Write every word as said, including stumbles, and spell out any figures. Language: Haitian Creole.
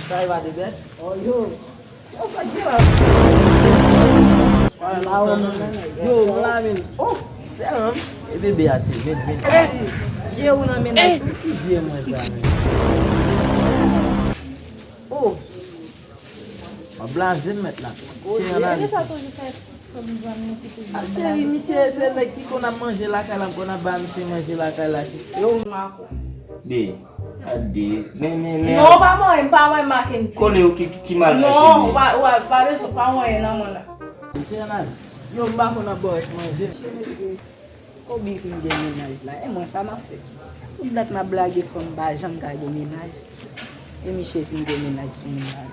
Sa e pa de bèt? Oh, yo. Yo, sa k gen la? Yo, mwen la menm. Oh, sèlman. E bebe a se, vin, vin. Vye ou nan mennaj tou. Ki vye mwen sa menm? Oh. Mwen blaze m mèt la. Oh, se analiz. Sa toujou fè kòm zanmi ki toujou. Ah, cheri, misye se nèg ki konn ap manje lakay la, m konn ap ba misye manje lakay la. Yo, Mako. De. Gade, men, men, men. Non, pa manyen, pa manyen Mackendy. Kole yo ki, ki mal manje. Non, pa, pa, pa bezwen, pa manyen nan mwen la. Misye analiz. Yo, m pa konn ap ba w manje. Mesye, Kobe fin gen mennaj la. E mwen, sa m ap fè? Tout dat m ap blage fanm m pa janm ka gen mennaj. E misye fin gen mennaj sou moun la.